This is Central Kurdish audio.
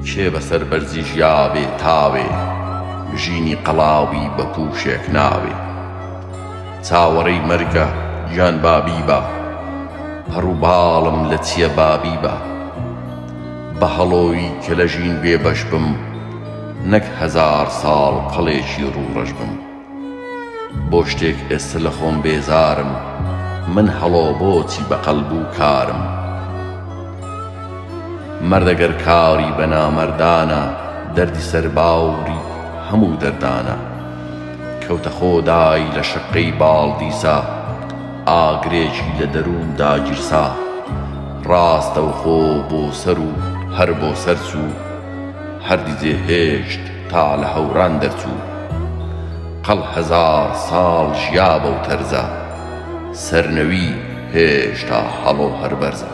کێ بە سەربەرزی ژیاوێ تاوێ ژینی قەڵاوی بە پووشێک ناوێ چاوەڕێی مەرگە گیان با بیبا پەڕ و باڵم لە چیە با بیبا بە هەڵۆی کە لە ژین بێ بەش بم نەک هەزار ساڵ قەڵێکی ڕووڕەش بم. بۆ شتێک ئێستە لە خۆم بێزارم من هەڵۆ بۆچی بە قەلب و کارم مەردە گەر کاری بە نامەردانە دەردی سەر باوری هەموو دەردانە کەوتە خۆ دای لە شەققەی باڵدیسا ئاگرێکی لە دەروون داگیرسا ڕاستەوخۆ بۆ سەر و هەر بۆ سەر چوو هەردی جێ هێشت تا لە هەوران دەرچوو. قەڵ هەزار ساڵ ژیا بەو تەرزە. سەرنەوی هێشتا هەڵۆ هەر بەرزە.